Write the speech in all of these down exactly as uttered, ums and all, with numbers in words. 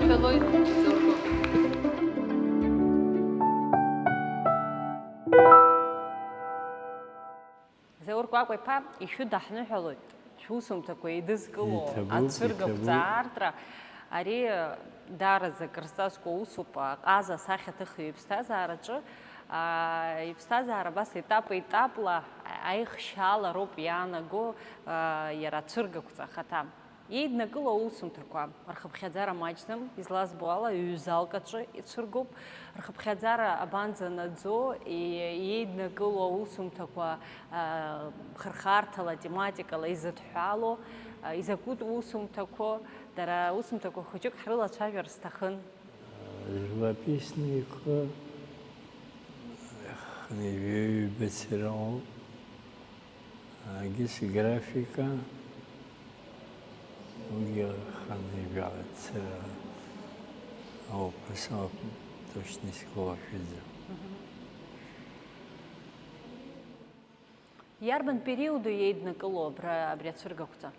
Ҟалоит, Заур Кәакәа. Заур Кәакәа-иԥа, ишәыдаҳныҳәалоит шәусумҭақәа еидызкыло Иҭабуп, ацәыргақәҵа иҭабуп. Аартра. Ари даараӡа акыр зҵазкуа усуп, аҟаза асахьаҭыхҩы иԥсҭазаараҿы, аа, иԥсҭазаара абас етап-етапла аихшьаала роуп иаанаго, аа, иара ацәыргақәҵа ахаҭа. Еиднакыло аусумҭақәа рхыԥхьаӡара маҷӡам, излазбо ала, ҩ-залк аҿы ицәыргоуп. Рхыԥхьаӡара абанӡанаӡо, е-, еиднакыло аусумҭақәа, а, хырхарҭала, тематикала изыдҳәалоу, а, изакәытә усумҭақәоу, дара аусумҭақәа хәыҷык ҳрылацәажәар сҭахын. Живописный ихы хынҩажәаҩбацара ауп. Агьыс играфика, уигьы хынҩажәа цыра ауп, ас ауп, точно исгәалашәаӡом. Иарбан периоду еиднакыло абра, абри ацәыргақәҵа?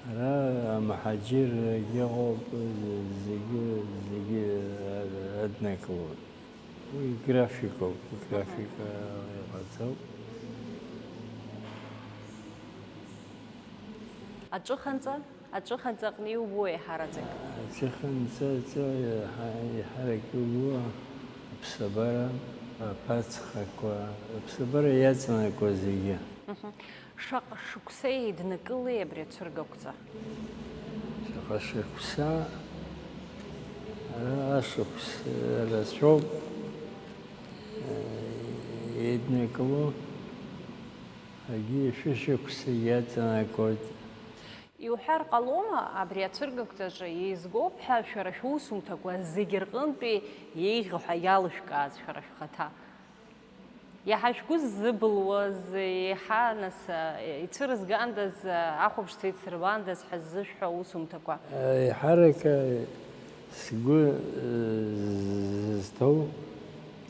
Ара амҳаџьыррагьы ыҟоуп, зегьы, зегьы аднакылоит. Уи графикоуп, графика иҟаҵоуп. Аҵәыханҵа, аҵәыханҵа аҟны иубо еиҳараӡак? Аҵәыханҵа, аҵәы-, еиҳа-, еиҳарак иубо аԥсабара, аԥацхақәа, аԥсабара иаҵанакуа зегьы. Мгм. Шаҟа шықәса еиднакылеи абри ацәыргақәҵа? Шаҟа шықәса, ара ашықәс рацәоуп, еиднакыло, егьи шәышықәса иаҵанакуеит. Иуҳәар ҟалома, абри ацәыргақәҵаҿы еизгоуп ҳәа шәара шәусумҭақәа зегьы рҟынтәи еиӷьу ҳәа иалышәкааз шәара шәхаҭа? Иаҳа шәгәы ззыбылуаз, еиҳа, нас, ицәырызгандаз, ахәаԥшцәа ицырбандаз ҳәа ззышәҳәо аусумҭақәа? Еиҳарак сгәы зызҭоу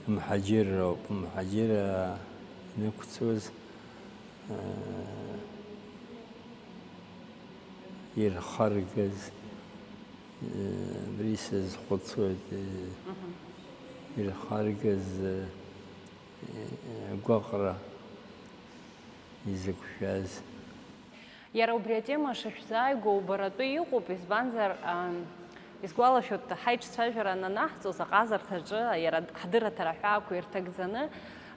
амҳаџьырроуп. Амҳаџьырра инықәҵуаз, ирхаргаз, абри сазхәыцуеит, Мгм. ирхаргаз, агәаҟра изықәшәаз. Иара убри атема шышәзааигәоу убаратәы иҟоуп, избанзар, ам, исгәалашәоит, ҳаиҿцәажәара ананаҳҵоз аҟазарҭаҿы, иара ҳдырраҭара аҳәаақәа ирҭагӡаны,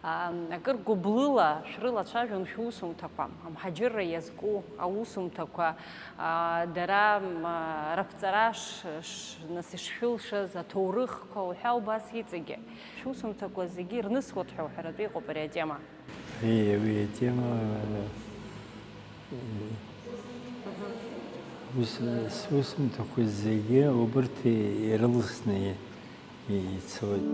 ам, акыр гәыблыла шәрылацәажәон шәусумҭақәа, амҳаџьырра иазку аусумҭақәа, а, дара, м, а, раԥҵара ш-, ш-, нас ишшәылшаз аҭоурыхқәа уҳәа убас иҵегьы. Шәусумҭақәа зегьы ирнысуеит ҳәа уҳәаратәы иҟоуп ари атема. Уи, уи атема, э, ус, сусумҭақәа зегьы убырҭ ирылсны и-, и-, ицоит.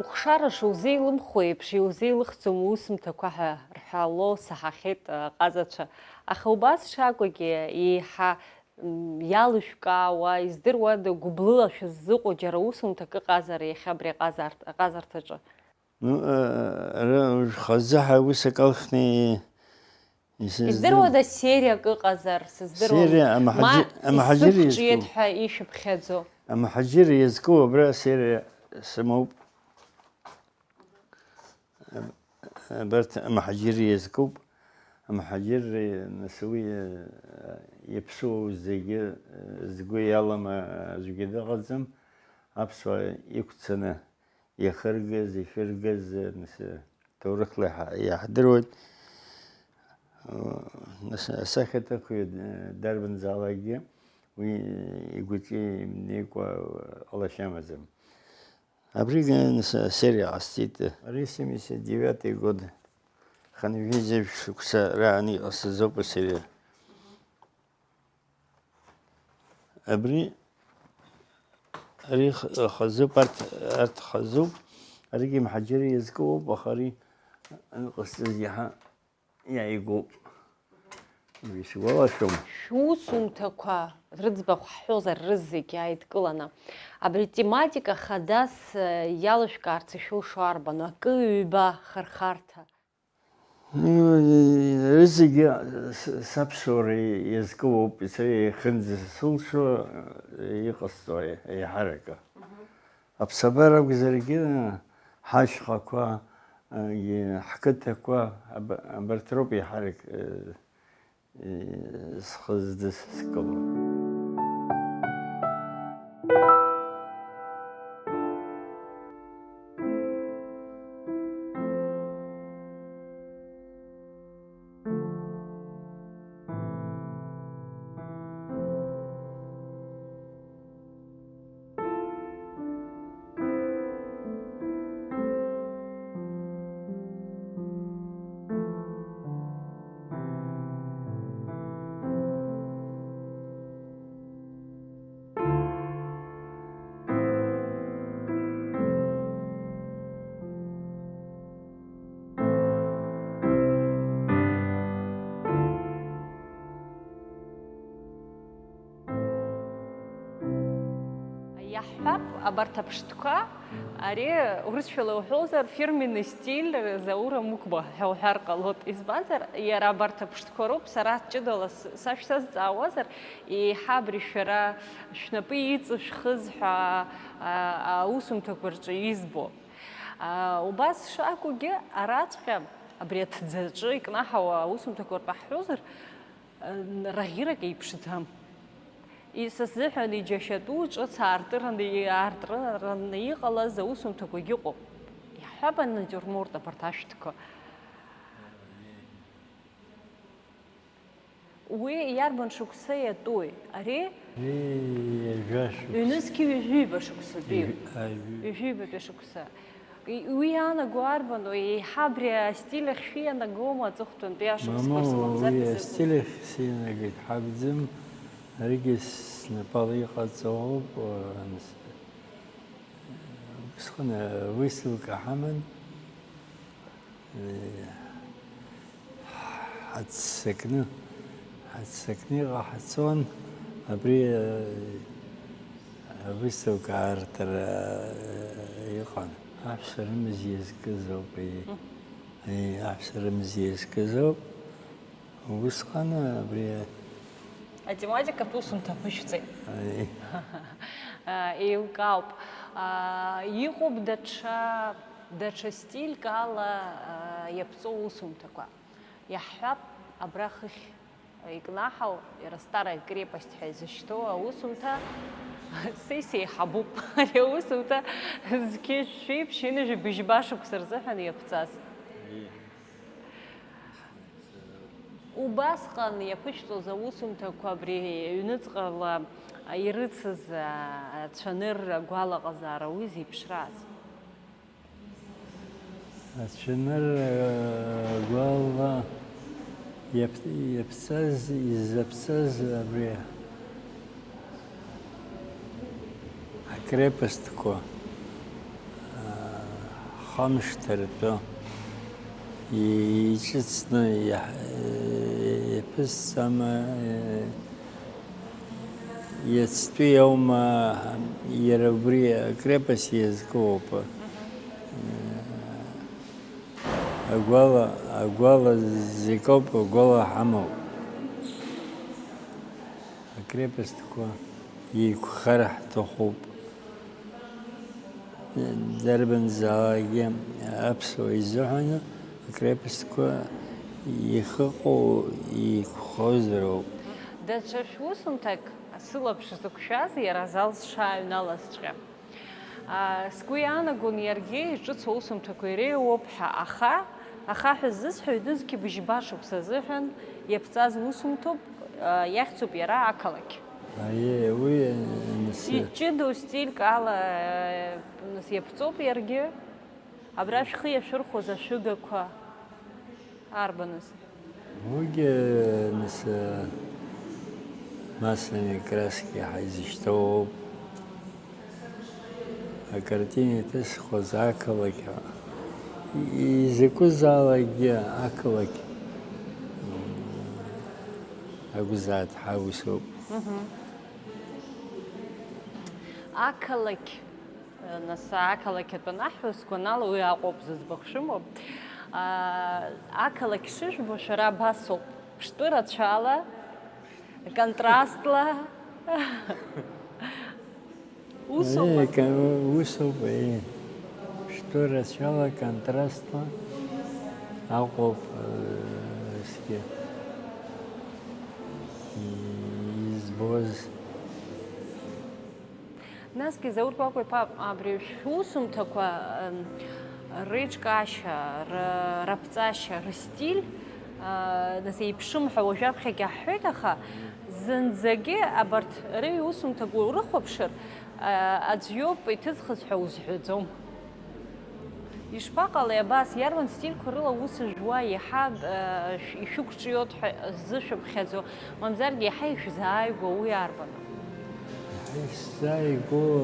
Ухшара шузеилымхо еиԥш, иузеилыхӡом уусумҭақәа ҳәа рҳәало саҳахьеит, аҟазацәа. Аха убас шакәугьы, еиҳа М, иалышәкаауа, издыруада, гәыблыла шәыззыҟоу џьара усумҭак ыҟазар иахьа абри аҟазарҭ-, аҟазарҭаҿы? Ну, э, ара уж хазы ҳәа ус акалхны исыздыр-, Издыруада, сериак ыҟазар, сыздыруам. Сериа амҳаџьы-, Ма амҳаџьыр исықәҿиеит иазку. Ҳәа ишәыԥхьаӡо? Амҳаџьыр иазку абра сериа сымоуп. Абарҭ амҳаџьырра иазкуп. Амҳаџьырра, нас, уи, э, иаԥсуоу зегьы, э, згәы иалам, э, аӡәгьы дыҟаӡам. Аԥсуаа иқәцаны иахыргаз, ишыргаз, э, нас, э, ҭоурыхла иҳа-, иаҳдыруеит. Э, нас, асахьаҭыхҩы, э, дарбанзаалакгьы уи игәаҿы имнеикәа ҟалашьа амаӡам. Абригь, э, с-, сериа ҟасҵеит. Ари семьдесят девятый год. Хынҩажәи жәаҩа шықәса раан иҟасҵазоуп асериа. Абри, ари х-, хазуп, арҭ, арҭ хазуп. Аригьы мҳаџьыр иазкуоуп, аха ари аныҟасҵаз иаҳа иааигәоуп. Исгәалашәом. Шәусумҭақәа рыӡбахә ҳҳәозар, рызегь ааидкыланы, абри тематика хадас, э, иалышәкаарц ишәылшо арбану, акы-ҩба хырхарҭа? Зегьы саԥсуара иазкылоуп, са иахьынӡасылшо иҟасҵо еиҳаракы. Аԥсабара акәзаргьы, ҳашьхақәа, ҳқыҭақәа, абарҭ роуп еиҳарак схы здызкыло. Иаҳҳәап, абарҭ аԥштәқәа, ари урысшәала уҳәозар, фирменный стиль Заура Мукба ҳәа уҳәар ҟалоит. Избанзар, иара абарҭ аԥштәқәа роуп сара ҷыдала сашәҭазҵаауазар, еиҳа абри шәара шәнапы иҵышәхыз ҳәа аусумҭақәа рҿы избо. Убас шакәугьы, араҵәҟьа, абри аҭӡаҿы икнаҳауа аусумҭақәа ртәы ҳҳәозар, раӷьырак еиԥшӡам. Са сзыҳәан иџьашьатәу ҿыц аартыраны, аартра иҟалаз аусумҭақәагьы ыҟоуп. Иаҳҳәап, анатиурморт абарҭ ашәҭқәа. Уи иарбан шықәса иатәуи? Ари? Ҩажәа шықәса. Ҩнызқьи ҩажәиба шықәсатәи. Ҩажәи-, а, ҩажәи-, ҩажәибатәи шықәса. И-, уи иаанаго арбану? Еиҳа абри астиль ахь шәианагома аҵыхәтәантәи ашықәсқәа рзы, мамоу, мамзаргьы уи сыхәо? Астиль ахь сианагеит, ҳакәӡам, аригьы снапала иҟаҵоуп, а, анс-, усҟан, а, выставка ҳаман. Ҳаццакны, ҳаццакны иҟаҳҵон абри, э, выставка аартра, э, иҟан. Аҳәса рымз иазкыз ауп, э, э, аҳәса рымз иазкыз ауп. Усҟан абри атематикатә усумҭа ԥышәҵеит. Э. Еилкаауп. Иҟоуп даҽа Даҽа стильк ала, а, иаԥҵоу усумҭақәа. Иаҳҳәап, абра хыхь икнаҳау, иара старая крепость ҳәа изышьҭоу аусумҭа, са исеиҳабуп ари аусумҭа, зқьи жәшәи ԥшьынҩажәи быжьба шықәса рзыҳәан иаԥҵаз. Убасҟан иаԥышәҵоз аусумҭақәа абри аҩныҵҟала ирыцыз, а, ацәанырра агәалаҟазаара уи зеиԥшрааз? Ацәанырра гәала иаԥ-, иаԥҵаз, изаԥҵаз абри акрепостқәа, а, хамшҭа ртәы иҿыцны иаҳ-, иаԥысҵама, Иацтәи аума иара убри акрепость иазкуоуп. Агәала, агәала зегь ауп, агәала ҳамоуп. Акрепостқәа еиқәхар ҳҭахуп. Дарбанзаалакгьы аԥсуа изыҳәан акрепостқәа ихыҟоу еиқәхозароуп. Даҽа шәусумҭак сылаԥш зықәшәаз иара азал сшааҩналазҵәҟьа. Сгәы иаанагон иаргьы иҿыцу аусумҭақәа иреиуоуп ҳәа, аха, ахаҳә ззысҳәо ҩнызқьи быжьба шықәса азыҳәан иаԥҵаз усумҭоуп, иахьӡуп иара ақалақь. Аиеи, уи, нас, иҷыдоу стильк ала, нас, иаԥҵоуп иаргьы. Абра шәхы иашәырхәоз ашәыгақәа арбаныз? Уигьы, нас, масляные краски ҳаизышьҭоуп. Акартина иҭысхуаз ақалақь, изакәызаалакгьы ақалақь акәзааит ҳаусоуп. Мгм. Ақалақь, нас, ақалақь атәы анаҳҳәо, сгәанала, уи Аҟәоуп зыӡбахә шәымоу. Аа, ақалақь шыжәбо шәара абасоуп, ԥштәы рацәала, контрастла. Усоума? Еи, ка-, усоуп, еи. Ԥштәы рацәала, контрастла Аҟоуп, э, зегьы избоз. Насгьы, Заур Кәакәа-иԥа, абри шәусумҭақәа, м, реиҿкаашьа, р-, раԥҵашьа, рыстиль, а, нас еиԥшым ҳәа уажәаԥхьагьы ҳҳәеит, аха зынӡагьы абарҭ рыҩ-усумҭақәа урыхәаԥшыр, а, аӡә иоуп иҭыҵхыз ҳәа узҳәаӡом. Ишԥаҟалеи абас, иарбан стильқәа рыла аус жәуа, иаҳа, э, шә-, ишәықәҿиоит ҳәа зышәыԥхьаӡо, мамзаргьы иаҳа ишәзааигәоу уи арбану? Иаҳа исзааигәоу, э,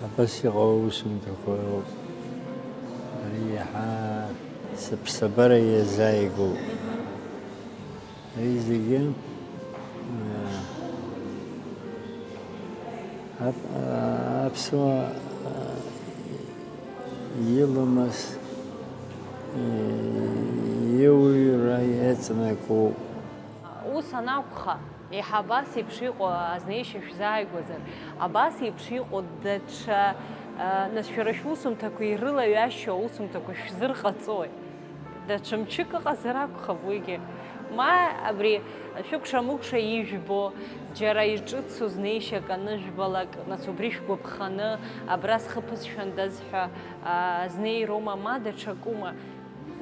абас иҟоу аусумҭақәа роуп. Ари иаҳа сыԥсабара иазааигәоуп. Ари зегьы, ап-, аԥсуа иламыс, иуаҩра иаҵанакуоуп. Ус анакәха, еиҳа абас еиԥш иҟоу азнеишьа шәзааигәазар, абас еиԥш иҟоу даҽа, нас шәара шәусумҭақәа ирылаҩашьо аусумҭақәа шәзырҟаҵои? Даҽа мчык ыҟазар акәхап уигьы. Ма абри шәыкәша-мыкәша ижәбо, џьара иҿыцу знеишьак анышәбалак, нас убри шәгәаԥханы, абра схы ԥысшәандаз ҳәа, а, знеироума, ма даҽакума?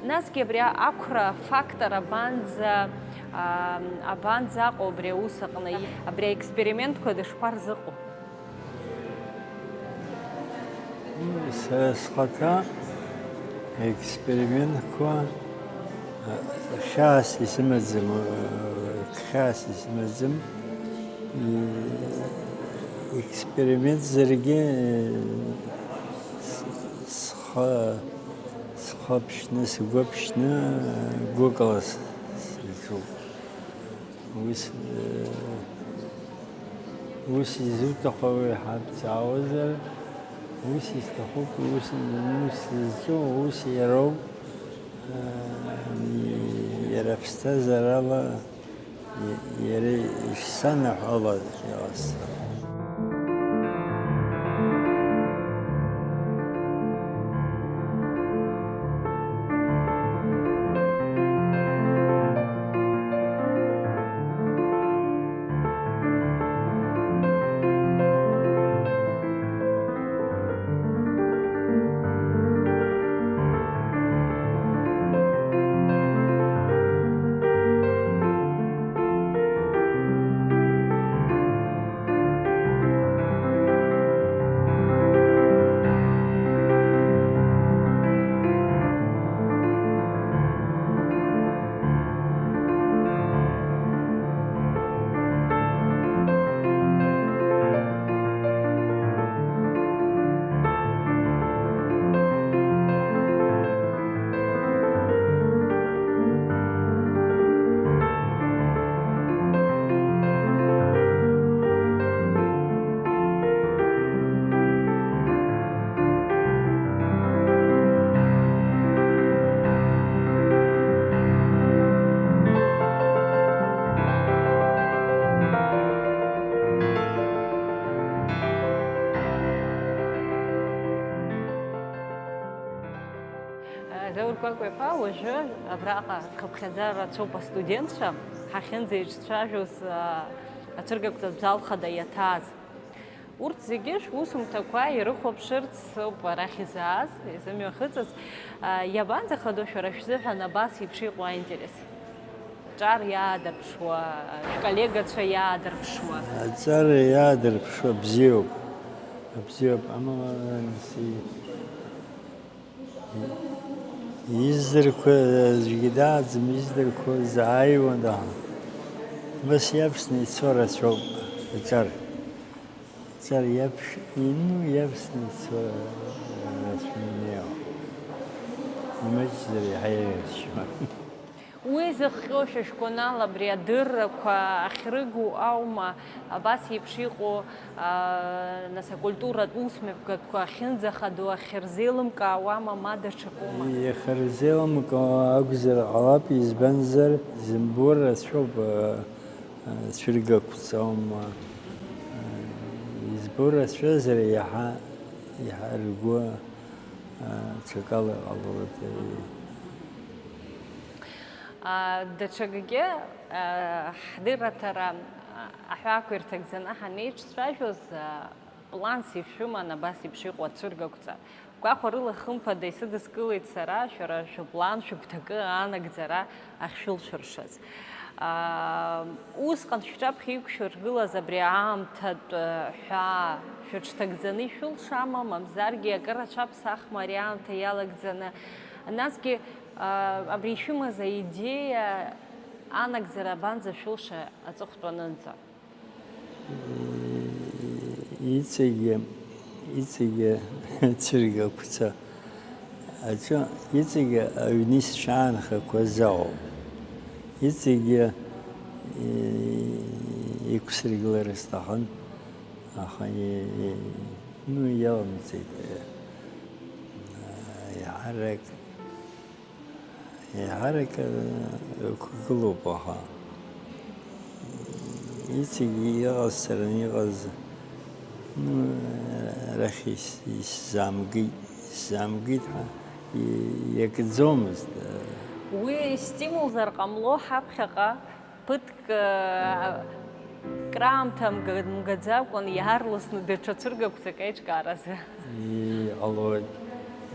Насгьы абри ақәра афактор абанӡа, а, абанӡаҟоу абри аус аҟны? Абри аекспериментқәа дышԥарзыҟоу? Сара схаҭа аекспериментқәа, э, хьаас исымаӡам, э, хьаас исымаӡам. Э, експериментзаргьы, э, с-, схы, схы ԥшны, сгәы ԥшны, э, гәыкала с-, сырҿуп. Ус, э, ус изуҭаху ҳәа бҵаауазар, ус исҭахуп, ус, ус зҿу, ус иароуп, э, иара аԥсҭазаарала, и-, иара ишсанаҳәалаз иҟасҵап. Заур Кәакәа-иԥа, уажәы абраҟа рхыԥхьаӡара рацәоуп астудентцәа, ҳахьынӡеиҿцәажәоз, а, ацәыргақәҵатә зал хада иаҭааз. Урҭ зегьы шәусумҭақәа ирыхәаԥшырц ауп арахь изааз, изымҩахыҵыз. А, иабанӡахадоу шәара шәзыҳәан абас еиԥш иҟоу аинтерес? Аҿар иаадырԥшуа, шәколлегацәа иаадырԥшуа? Аҿар иаадырԥшуа бзиоуп, бзиоуп, амала, нас, и-, издырқәа аӡәгьы дааӡам, издырқәоз ааиуан, аха, нас иаԥсны ицо рацәоуп аҿар. Аҿар иаԥш-, ину иаԥсны ицо рацәоуп, имаҷзар иаҳа ирацәоуп. Уи Зыхҟьо шьашькәанала абри адыррақәа ахьрыгу аума, абас еиԥш иҟоу, аа, нас, акультуратә усмҩаԥгатәқәа ахьынӡахадоу ахьырзеилымкаауама, ма даҽакума? Иахьырзеилымкаауа акәзар ҟалап, избанзар, зымбо рацәоуп, аа, цәыргақәҵа аума, избо рацәазар иаҳа, иаҳа ргәы, аа, ҽакала иҟалоит. А, даҽакгьы, а, ҳдырраҭара, а, аҳәаақәа ирҭагӡаны ҳанеиҿцәажәоз, а, планс ишәыман абас еиԥш иҟоу ацәыргақәҵа. Гәахәарыла, хымԥада, исыдыскылеит сара шәара шәыплан, шәыгәҭакы аанагӡара ахьшәылшәыршаз. А, усҟан шәҿаԥхьа иқәшәыргылаз абри аамҭатә, а, ҳәаа шәыҽҭагӡаны ишәылшама, мамзаргьы акыр ацәаԥсахма ари аамҭа иалагӡаны? Насгьы, а, абри ишәымаз аидеиа анагӡара абанӡа шәылша аҵыхәтәанынӡа? Иҵегьы, иҵегьы цәыргақәҵа аҿы, иҵегьы аҩны исшаанхақәаз ауп. Иҵегьы, и-, иқәсыргылар сҭахын, аха и-, и-, ну, иалымҵит. Еиҳарак Еиҳарак, э, ықәгылоуп, аха иҵегьы иҟасҵараны иҟаз, ну, арахь ис-, исзаамгеит, исзаамгеит ҳәа и-, иакӡомызт. Уи стимулзар ҟамло, ҳаԥхьаҟа ԥыҭк, э, краамҭа мга-, мгаӡакәан иаарласны даҽа цәыргақәҵак аиҿкааразы. Иҟалоит,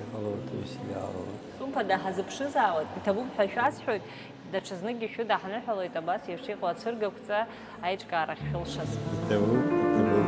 иҟалоит, ус иаарласны. Хымԥада, ҳазыԥшызаауеит, иҭабуп ҳәа шәасҳәоит, даҽазныкгьы шәыдаҳныҳәалоит абас еиԥш иҟоу ацәыргақәҵа аиҿкаара ахьшәылшаз. Иҭабуп, иҭабуп.